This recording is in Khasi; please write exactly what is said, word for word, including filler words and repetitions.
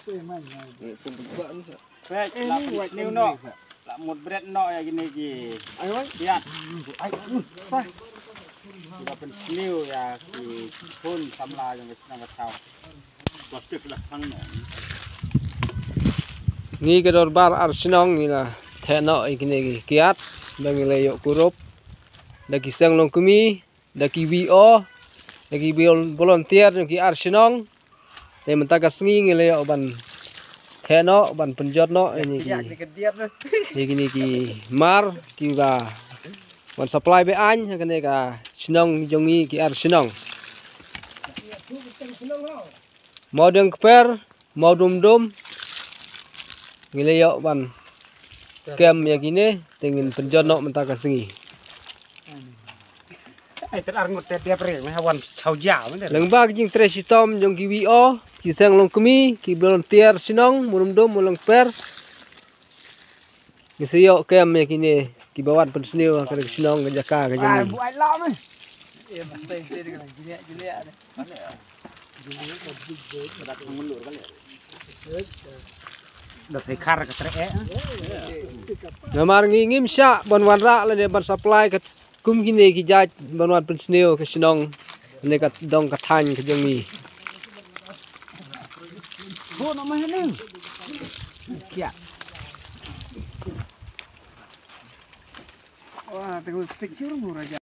Peit, la pynsniew noh. La mut bret noh ïa kine ki. Ai, ai. Kiad. Ai, ai. Tah. La pynsniew ïa ki khun samla jong ka shnong ka thaw. Plastik la khang noh. Ngi ka dorbar ar shnong ngi la theh noh ïa kine ki kiad. Ba ngi la ïoh kurup da ki seng longkmie, da ki V O, da ki vol-, volunteer jong ki ar shnong. Te mynta ka sngi ngi la ïoh ban theh noh, ban pynjot noh ïa kine ki, ïa kine ki mar kiba wan supply be-aiñ ha kane ka shnong jong ngi ki ar shnong. Mawdiangkper, Mawdumdum, ngi la ïoh ban kem ïa kine, te ngin pynjot noh mynta ka sngi. Ai, ter ar ngut te dep re, me ha wan chaw ja, me de. Lyngba ka jingtrei shitom jong ki V O, ki seng longkmie, ki volunteer shnong, Mawdumdum, Mawdiangkper. Ngi sa ïoh kem ïa kine, kiba wan pynsniew ha ka shnong ka jaka ka jong ngi. Ai, bu ai la me. Da sai khar ka treh, eh. Namar ngi ngim shah ban wanrah lane ban supply ka kum kine ki jait ban wan pynsniew ka shnong ne ka dong ka thaiñ ka jong ngi. Ko na ma hene. Kia. Wah, tengok picture mu raja.